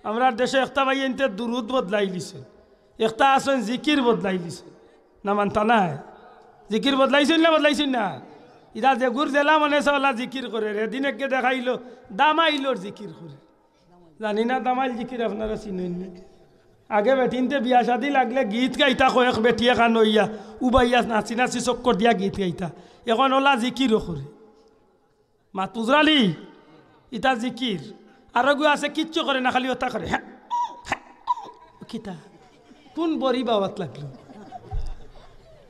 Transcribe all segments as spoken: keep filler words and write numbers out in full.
আমরার দেশো একটা ভাইয়াইন্তে দুরুদ বদলাইলিছে, একটা আছইন জিকির বদলাইলিছে। না মানতা নায়? জিকির বদলাইছইন না, বদলাইছইন না? ইটা যেগুর যেলা মনে চায় অলা জিকির করের। এদিন একে দেখাইলো দামাইলর জিকির করের। জানি না দামাইল জিকির আপনারা চিনইন নি? আগে বেটিন্তে বিয়া শাদি লাগলে গীত গাইতা, কয়েক বেটি এখান অইয়া উবাইয়া নাচি নাচি চক্কর দিয়া গীত গাইতা। এখন অলা জিকিরও করে। মাত বুঝরানি? ইটা জিকির। আরোগু আছে, কিচ্ছু করে না, খালি অতা করে। হ্যাঁ, হ্যাঁ। কিতা? কোন বড়ি বাবাত লাগলো?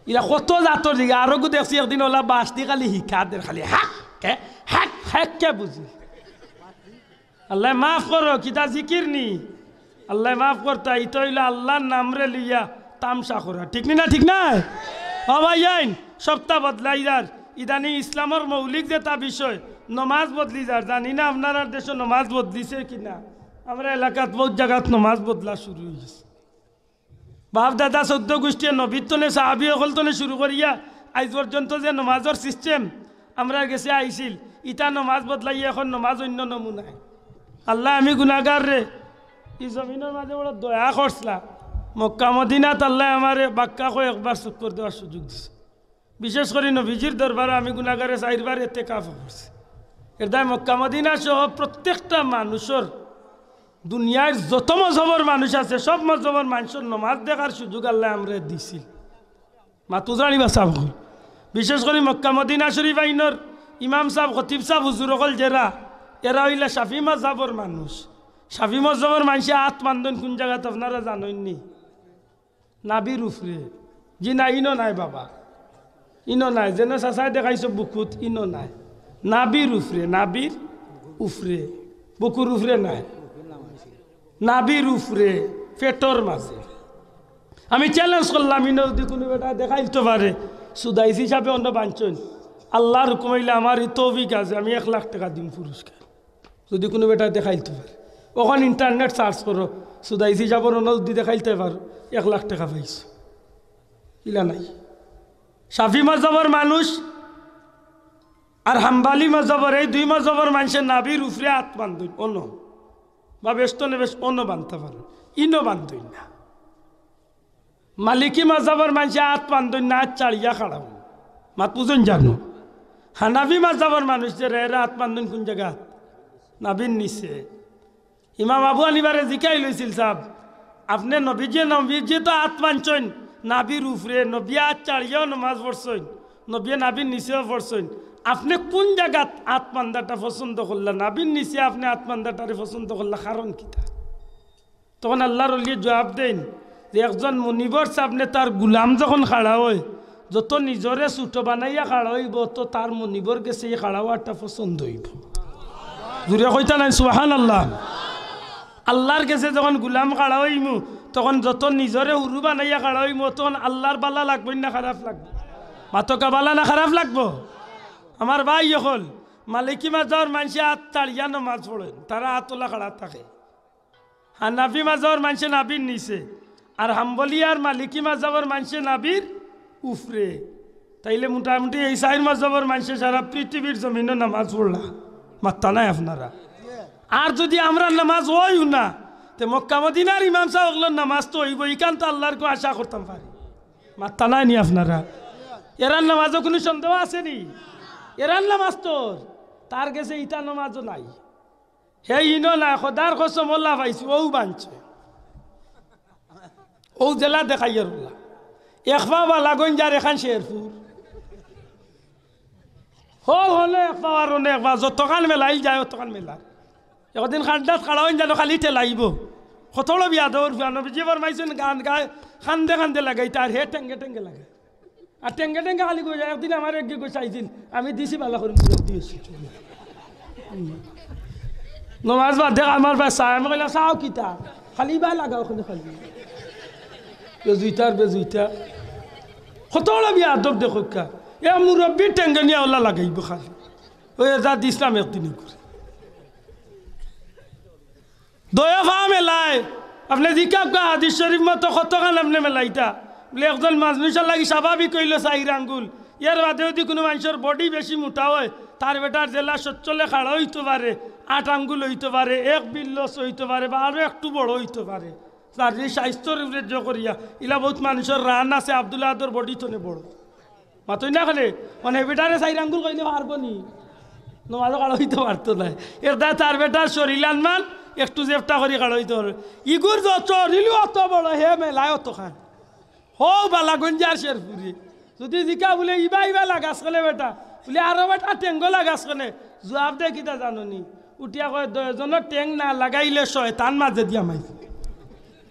ইলা কত জাতর দিকে। আরোগু দেখছি একদিন অলা বাঁশ দি খালি হিকা দের, খালি হ্যাঁ, কে, হ্যাঁ, হ্যাঁ, কে বুঝি? আল্লায় মাফ করো, কিতা জিকির নি? আল্লায় মাফ করতা, ইতা অইলো আল্লার নামরে লইয়া তামশা করা। ঠিক নি না? ঠিক নায়? ও ভাইয়াইন, সপ্তাহ বদলাই যার। ইদানিং ইসলামর মৌলিক যেটা বিষয়, নমাজ বদলি যার। জানি না আপনারার দেশো নমাজ বদলিছে কি না। আমরার এলাকাত বউত জাগাত নমাজ বদলা শুরু অইগেছে। বাপ দাদা চৌদ্দ গুষ্টিয়ে নবীর তনে সাহাবি অকল তনে শুরু করিয়া আইজ পর্যন্ত যে নমাজর system আমরার গেছে আইছিল, ইটা নমাজ বদলাইয়া এখন নমাজ অইন্য নমুনায়। আল্লায়, আমি গুনাগাররে, ই জমিনর মাঝে বড় দয়া করছলা। মক্কা মদিনাত আল্লায় আমারে বাক্কা কয়েকবার চক্কর দেওয়ার সুযোগ দিছে। বিশেষ করি নবীজির দরবারো আমি গুনাগারে চাইরবার এতেকাফ করছি। এর দায় মক্কা মদিনা সহ প্রত্যেকটা মানুষর, দুনিয়ার যত মজহবর মানুষ আছে, সব মজহবর মানষর নমাজ দেখার সুযোগ আল্লায় আমরারে দিছিল। মাত বুঝরানি বা সাব অকল। বিশেষ করি মক্কা মদিনা শরীফ আইনর ইমাম সাব, খতিব সাব, হুজুর অকল যেরা, এরা অইলা শাফি মজহবর মানুষ। শাফি মজহবর মানষে আত বান্ধইন কুন জাগাত আপনারা জানইন নি? নাভির উপরে। জি না, ইনো নায় বাবা, ইনো নায়। যেন চাচায় দেখাইছো বুকুত, ইনো নায়। নাভির উপরে, নাভির উপরে, বুকুর উপরে নায়। নাভির উপরে, পেটর মাঝে। আমি challenge করলাম, ইনো যদি কুনু বেটায় দেখাইলতো পারে, সুদাইসি সাবে অনো বানছইন, আল্লার হুকুম অইলে আমার ই তৌফিক আছে, আমি এক লাখ টেকা দিমু পুরস্কার। যদি কুনু বেটায় দেখাইলতো পারে, অখন internet search করো, সুদাইসি সাবর অনো যদি দেখাইলতে পারো, এক লাখ টেকা পাইছো। ইলা নাই? শাফি মজহবর মানুষ আর হাম্বালি মজহবর, এই দুই মজহবর মানষে নাভির উপরে আত বান্ধইন, অনো বা বেষ্টনে বেশ অনো বানতা পারইন, ইনো বান্ধইন না। মালিকি মজহবর মানষে আত বান্ধইন না, আত ছাড়িয়া খাড়া অইন। মাত বুঝইন জানো? হানাফি মজহবর মানুষ যেরা, এরা আত বান্ধইন কুন জাগাত? নাভির নিচে। ইমাম আবু হানিফারে জিকাইল অইছিল, "সাব, আপনে নবীজিয়ে, নবীজিয়ে তো আত বানছইন নাভির উপরে, নবীয়ে আত ছাড়িয়াও নমাজ পড়ছইন, নবীয়ে নাভির নিচেও পড়ছইন, আপনে কুন জাগাত আত বান্ধাটা পছন্দ করলা? নাভির নিচে আপনে আত বান্ধাটারে পছন্দ করলা, কারণ কিতা?" তখন আল্লার অলিয়ে জুয়াব দেইন যে একজন মুনিবর সামনে তার গুলাম যখন খাড়া অয়, যত নিজরে ছুটো বানাইয়া খাড়া অইবো, অত তার মুনিবর গেছে ই খাড়া অওয়াটা পছন্দ অইবো। জুরে কইতা নায় সুবহানাল্লাহ। আল্লার গেছে যখন গুলাম খাড়া অইমু, তখন যত নিজরে হুরু বানাইয়া খাড়া অইমু, তখন আল্লার বালা লাগবো না খারাপ লাগবো? মাতকা, বালা না খারাপ লাগবো? আমার ভাই অকল, মালিকি মজহবর মানষে আত ছাড়িয়া নমাজ পড়ইন, তারা আত তুলা খাড়া থাকে। হানাফি মজহবর মানষে নাভির নিচে, আর হাম্বলি আর মালিকি মজহবর মানষে নাভির উপরে। তাইলে মোটামুটি এই চাইর মজহবর মানষে সারা পৃথিবীর জমিনো নমাজ পড়লা, মাত্তা নাই আপনারা। আর যদি আমরার নমাজ অইও না, তে মক্কা মদিনার ইমাম সাব অকলর নমাজ তো অইবো, ইখান তো আল্লার কো আশা করতাম পারি, মাত্তা নাই নি আপনারা? এরার নমাজো কুনু সন্দেহ আছে নি? এরার নমাজ তো, তার গেছে ইতা নমাজও নাই। হে ইনো নায়, খোদার কসম অলা পাইছি, অউ বানছে। অউ যেলা দেখাইয়ার অলা। এক পাও বালাগঞ্জ আর এখান শেরপুর। হউ হনো এক পাও আর অনো এক পাও, যতখান মেলাইল যায় অতখান মেলার। একদিন খান্দাত খাড়া অইন জানো খালি ঠেলাইবো। কত বড় বিয়াদবর ফুয়া, নবীজিয়ে ফরমাইছইন গান গায়, কান্দে কান্দে লাগাইতা, আর হে টেঙ্গে টেঙ্গে লাগায়। আর টেঙ্গে টেঙ্গে খালি কই যায়। একদিন আমার একগে কই চাইছিল, আমি দিছি বালা করি মুরব্বি অইছি। নমাজ বাদ দেখ আমার ভাই চায়, আমি কইলাম, "চাও কিতা? খালি বা লাগাও ওখানে খালি।" বেজুইতার বেজুইতা। কত বড় বিয়াদব দেখউক্কা। এ মুরব্বির টেঙ্গে নিয়া অলা লাগাইবো খালি। ওই যা দিছলাম একদিন করি। দয়া পা মেলায়, আপনে জিকাউক্কা হাদিস শরীফ মতো কতখান আপনে মেলাইতা? বুলে, একজন মানুষর লাগি স্বাভাবিক অইলো চাইর আঙ্গুল, এর বাদে যদি কুনু মানষর body বেশি মোটা অয়, তার বেটার যেলা সচ্ছলে খাড়া অইতো পারে, আট আঙ্গুল অইতো পারে, এক বিল্লস অইতো পারে, বা আরো একটু বড় অইতো পারে। যার যে স্বাস্থ্যর উপরে জো করিয়া, ইলা বউত মানুষর রান আছে, আব্দুল আহাদর বডি তনে বড়। মাতইন না কেনে? মানে বেটারে চাইর আঙ্গুল কইলে পারবো নি? নমাজো খাড়া অইতো পারতো নায়। এর দায় তার বেটার শরীল আনমান একটু জেফটা করি খাড়া অইতো পারবো। ইগুর যত শরীল অত বড়, হে মেলায় অত খান। হউ বালাগঞ্জার শেরপুরে। যুদি জিকা বুলে, "ইবা ইবা লাগাস কেনে বেটা?" বুলে, "আরো বেটা টেঙ্গো লাগাস কেনে?" জুয়াব দে কিতা জানো নি? উঠিয়া কয়, "দশজনর টেং না লাগাইলে শয়তান মাজেদি হামাইবো।"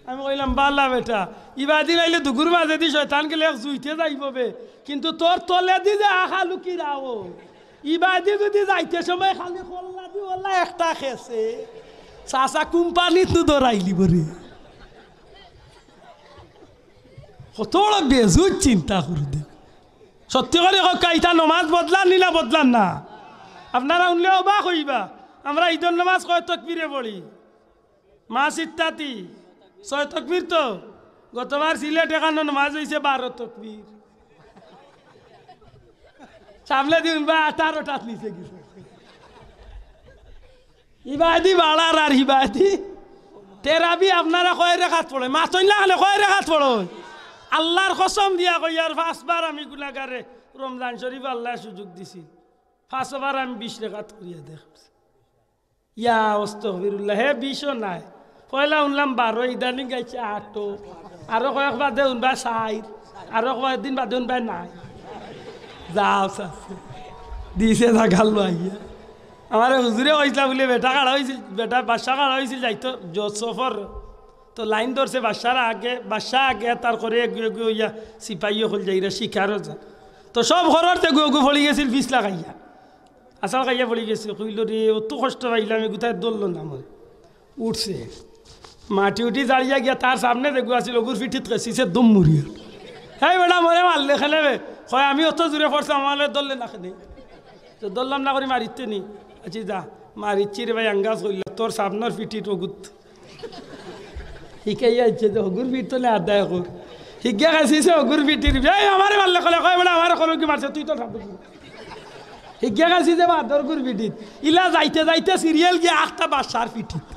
আমি কইলাম, "বালা বেটা, ইবাদি লাইলে দুগুর মাজেদি শয়তান গেলে এক জুইতে যাইবো বে, কিন্তু তোর তলেদি যে আখা লুকি রাও, ইবাদি যুদি যাইতে সময় খালি কল্লাদি ওলা একটা খেছে, চাচা কোম্পানিত নু ধরাইলি বরে।" কত বড় বেজুত চিন্তা করি দে। সত্যি করি কউক্কা, ইতা নমাজ বদলার নি না বদলার না? আপনারা হুনলে অবাক অইবা। আমরা ইদর নমাজ কয় তকবিরে পড়ি? মা সিত্তাতি, ছয় তকবির তো। গতবার সিলেট এখানো নমাজ অইছে বারো তকবির। সামনে দিন বা আঠারোটাত নিচে গেছে। ইবাদি বাড়ার আর ইবাদি। তেরাবি আপনারা কয় রেখাত পড়ইন? মাতইন না কেনে, কয় রেখাত পড়ইন? আল্লার কসম দিয়া কইয়ার, পাঁচবার আমি গুনাগারে রমজান শরীফ আল্লায় সুযোগ দিছিল, পাঁচবার আমি বিশ রেখাত করিয়া দেখছি। ইয়া আস্তাগফিরুল্লাহ, হে বিশও নায়। পয়লা হুনলাম বারো, ইদানিং গাইছে আটো। আরো কয়েক বাদে হুনবা চাইর, আরো কয়েকদিন বাদে হুনবা নাই। যাও চাচা, দিছে জাগাল লইয়া। আমারে হুজুরে কইছলা বুলে বেটা খাড়া অইছিল, বেটা বাদশা খাড়া অইছিল যাইতো জ-, সফর। তো লাইন ধরছে বাদশার আগে, বাদশা আগে, তার করে এগু এগু অইয়া সিপাহী অকল যাইরা শিকারও যার। তো সব ঘরর এগু এগু পড়ি গেছিল পিছলা খাইয়া। আছাড় খাইয়া পড়ি গেছে। কইলো, "রে, অত কষ্ট পাইলাম, এগুতায় ধরলো না আমারে।" উঠছে। মাটি উঠি জাড়িয়া গিয়া তার সামনে যেগু আছিল, অগুর পিঠিত খেছিছে দুম মুড়িয়া। "হেই বেটা, মরে মারলে কেনে বে?" কয়, "আমি অত জোরে পড়ছলাম, আমারে ধরলে না কেনে?" "তো ধরলাম না করি মারিতে নি?" "আচ্ছা যা, মারিচ্ছি রে ভাই, আঙ্গাজ করিলা, তোর সামনর পিঠিত অগুত।" হিকাইয়া আইছে যে হগুর পিঠ তনে আদায় কর। হিগিয়া গেছি যে হগুর পিঠির, "এই আমারে মারলে কেনে?" কয়, "বেটা, আমারে করো কি মারছে, তুই তো সামনে।" হিগিয়া গেছি যে বাদর গুর পিঠিত। ইলা যাইতে যাইতে সিরিয়াল গিয়া আখতা বাদশার পিঠিত।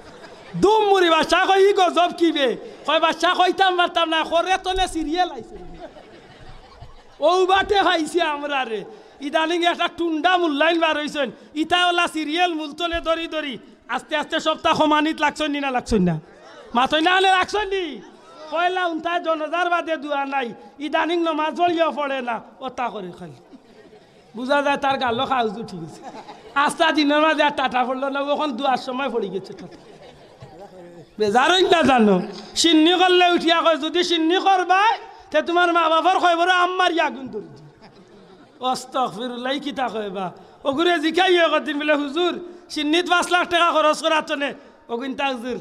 দুম মুড়ি বাদশা কয়, "ই গজব কি বে?" কয়, "বাদশা কইতাম পারতাম না, করে তনে সিরিয়াল আইছে।" অউ বাটে পাইছে আমরারে। ইদানিং একটা টুন্ডা মুল্লাইন বার অইছইন। ইতা অলা সিরিয়াল মুলতনে ধরি ধরি আস্তে আস্তে সবতা কমানিত লাগছইন নি না লাগছইন না? মাতইন না কেনে, লাগছইন নি? পয়লা হুনতা জনাজার বাদে দোয়া নাই। ইদানিং নমাজ পড়িয়াও পড়ে না, অতা করে খালি। বুঝা যায় তার গালো খাউজ উঠি গেছে। আস্তা দিনর মাঝে আর টাটা পড়লো না, অখন দোয়ার সময় পড়ি গেছে টাটা। বেজার অইন না জানো? শিন্নি করলে উঠিয়া কয়, "যুদি শিন্নি করবায়, তে তুমার মা-বাফর কয়বরো আম মারি আগুন ধরি দিমু।" আস্তাগফিরুল্লাহ, ই কিতা কয় বা? অগুরে জিকাই একদিন বুলে, "হুজুর, শিন্নিত পাঁচ লাখ টেকা খরচ করার তনে, অগুইনতা হুজুর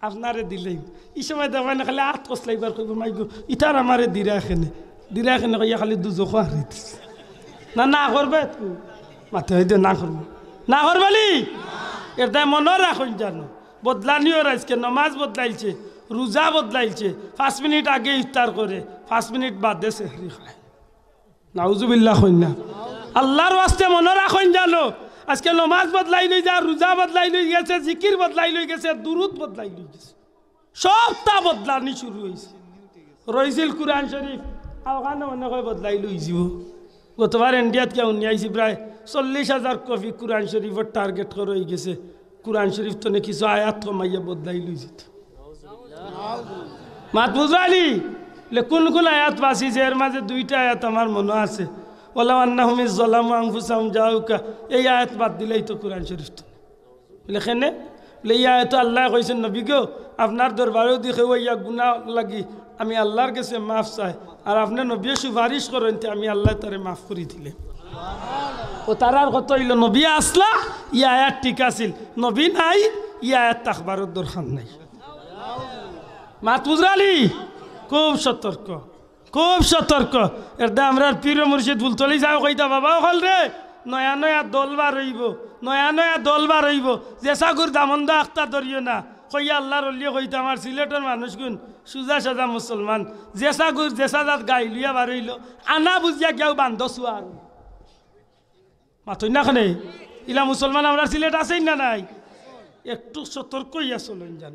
আপনারে দিলাইমু।" ই সময় দেখবায় না খালি আত কসলাইবার কইবো, "মাইগো, ইতার আমারে দিরা কেনে, দিরা কেনে?" কইয়া খালি দুজখো হারি দিছে। না, না করবে তো। মাতে অইদে না করবো। না করবানি? এর দায় মনো রাখইন জানো। বদলানিও আইজকে, নমাজ বদলাইলছে, রোজা বদলাইলছে, পাঁচ মিনিট আগে ইফতার করে, পাঁচ মিনিট বাদে সেহরি খায়। নাউজুবিল্লাহ কইন না। আল্লার ওয়াস্তে মনো রাখইন জানো, আইজকে নমাজ বদলাইল অইযার, রোজা বদলাইল অইগেছে, জিকির বদলাইল অইগেছে, দুরুদ বদলাইল অইগেছে। সবতা বদলানি শুরু অইছে। রইছিল কুরআন শরীফ, অখান মনে কয় বদলাইল অইযিবো। গতবার ইন্ডিয়াত গিয়া হুনি আইছি, প্রায় চল্লিশ হাজার কপি কুরআন শরীফর টার্গেট করা অইগেছে। কুরআন শরীফ তনে কিছু আয়াত কমাইয়া বদলাইল অইযিতো। মাত বুঝরানি? লে কুন কুন আয়াত বাচিছে, এর মাঝে দুইটা আয়াত আমার মনো আছে। "ওয়ালাউ আন্নাহুম ইজ জালামু আনফুসাহুম জাউকা", এই আয়াত বাদ দিলাইতো কুরআন শরীফ তনে। বুলে, "কেনে?" বুলে, "ই আয়াতো আল্লায় কইছইন, 'নবী গো, আপনার দরবারো দি কেউ আইয়া গুনা লাগি আমি আল্লার গেছে মাফ চায়, আর আপনে নবীয়ে সুপারিশ করইন, তে আমি আল্লায় তারে মাফ করি দিলে।'" অউ তারার কথা অইলো, নবী আছলা, ই আয়াত ঠিক আছিল, নবী নাই, ই আয়াত থাকবারও দরকার নাই। মাত বুঝরানি? খুব সতর্ক, খুব সতর্ক। এর দায় আমরার পীর মুর্শিদ ফুলতলি ছাব কইতা, "বাবা অকল রে, নয়া নয়া দল বার অইবো, নয়া নয়া দল বার অইবো, যেসাগুর দামন্দা আখতা ধরিও না।" কইয়া আল্লার অলিয়ে কইতা, "আমার সিলেটর মানুষগুন সুজা সাজা মুসলমান, যেসাগুর যেসা জাত গাই লইয়া বার অইলো, আনা বুঝিয়া গিয়াউ বান্দো সুয়ার।" মাতইন না কেনে? ইলা মুসলমান আমরার সিলেট আছইন না নাই? একটু সতর্ক অইয়া চলইন যান।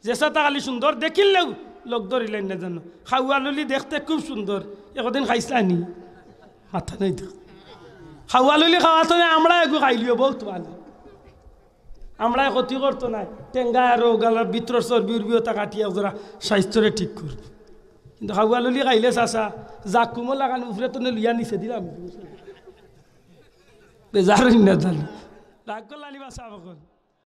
যেছা তা খালি সুন্দর দেখিলেউ লগ ধরিলাইন না জানো। খাওয়া লুলি দেখতে খুব সুন্দর, একদিন খাইছলানি? মাথা নাই তো। খাওয়া লুলি খাওয়াতো না, আমরা এগু খাইলিও বউত ভালা। আমরা ক্ষতি করতো নায়, টেঙ্গা আর গালার ভিতরর চর্বি উর্বি ওতা কাটিয়া ওরা স্বাস্থ্যরে ঠিক করবো। কিন্তু খাওয়া লুলি খাইলে চাচা, জাকুমো লাগান উপরে তো লইয়া নিচে দিলাম। বেজার অইন না জানো। রাগ করলানি বা সাব অকল।